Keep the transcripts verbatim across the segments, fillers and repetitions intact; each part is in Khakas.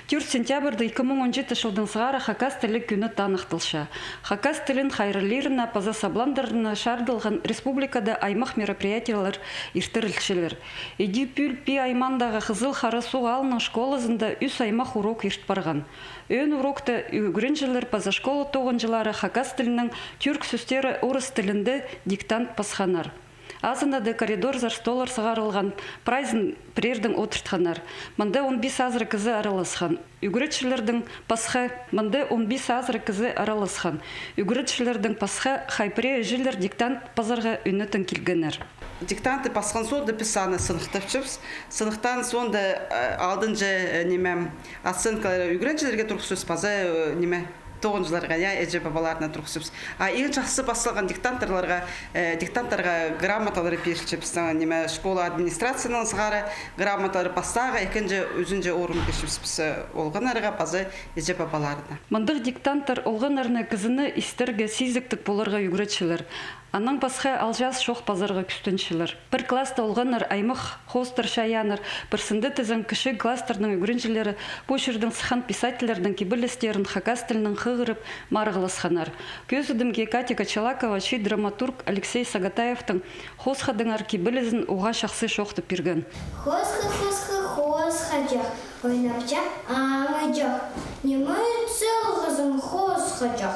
Тӧрт сентябрьда ікі муң он читінҷі чылдаң сығара хакас тілі кӱні таныхталча. Хакас тілін хайраллирына паза сабландырына чарыдылған республикада аймах мероприятиелер иртірілчелер. Іди пӱӱл Пии аймағындағы Хызыл Хара Суғ аалның школазында ӱс аймах урок ирт парған. Ӧӧн урокта ӱгренҷілер паза школа тоғынҷылары хакас тілінің тӱрк сӧстері орыс тілінде диктант пасханнар. Азынада коридорзар, столлар сығарылған, прайзын пірердең одыртханнар. Мында он пис азыра кізі араласхан. Ӱгретчілердең пасха, мында он пис азыра кізі араласхан. Ӱгретчілердең пасха хай пірее іҷелер диктант пазарға ӱнетін килгеннер. Диктантты пасхан соонда піс аны сыныхтапчабыс. Сыныхтаан соонда, э, алдынҷа, э, ниме, оценкалар ӱгренҷілерге турғысчабыс, паза, э, ниме, тоғынҷыларға, я, іҷе-пабаларына турғысчабыс. А иң чахсы пас салған диктанттарға, э, диктанттарға грамоталар пирілче пістің, ниме, школа администрацияның сығара грамоталар, пастағы, ікінҷі, ӱзінҷі орын пирчебіс піс, э, олғаннарға паза іҷе-пабаларына. Мындағ диктанттар олғаннарны кізіні истерге, сизіктіг поларға ӱгретчелер. Аннаң пасха алҷаас чоох пазарға кӱстенчелер. Пір класста олғаннар аймах хоостар чайааннар, пірсінде тізең кічіг класстарның ӱгренҷілері пу чирдең сыххан писательлернің кибелістерін хакас тілінең хығырып марығласханнар. Кӧзідімге, Катя Кочелакова чи драматург Алексей Сагатаевтың хоосхадаңар кибелізін уғаа чахсы чоохтап пирген. Хоосха, хоосха, хоосхаҷах, ойнапча аңыҷах. Ниме ит салғазың, хоосхаҷах?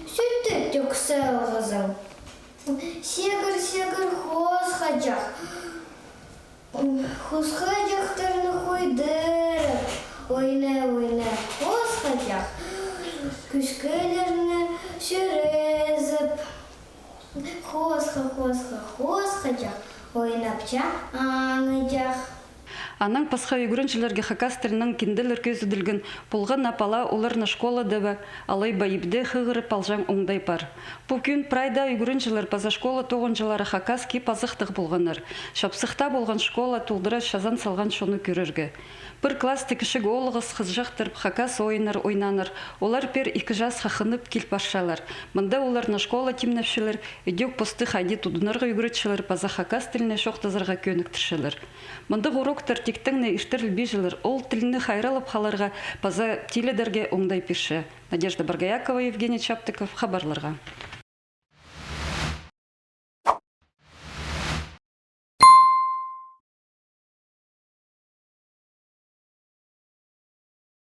Сӱт тӧк салғазың. Сегір, сегір, хоосхаҷах. Хоосхаҷахтарны хойдырып, ойна, ойна, хоосхаҷах. Кӱскелерні чӧрезіп. Хоосха, хоосха, хоосхаҷах, ойнапча аңыҷах. Аннаң пасха ӱгренҷілерге хакас тілінең кинделер кӧзіділген, полған на пала оларны школада ба алай ба ибде хығырып алҷаң оңдай пар. Пу кӱн прайда ӱгренҷілер паза школа тоғынҷылары хакас кип-азахтығ полғаннар. Чапсыхта полған школа толдыра чазан салған чонны кӧрерге. Пір класста кічіг оолғыс-хызыҷахтар хакас ойыннар ойнааннар, олар пеер ікі часха хынып кил парчалар. Мында оларны школа тимнепчелер, ідӧк посты хайди тудынарға ӱгретчелер паза хакас тіліне чоохтазарға кӧніктірчелер. Мындағ уроктар тиктең не иртірілбинчелер, ол тілні хайраллап халарға паза тилідерге оңдай пирче. Надежда Боргоякова, Евгений Чаптыков, хабарларға.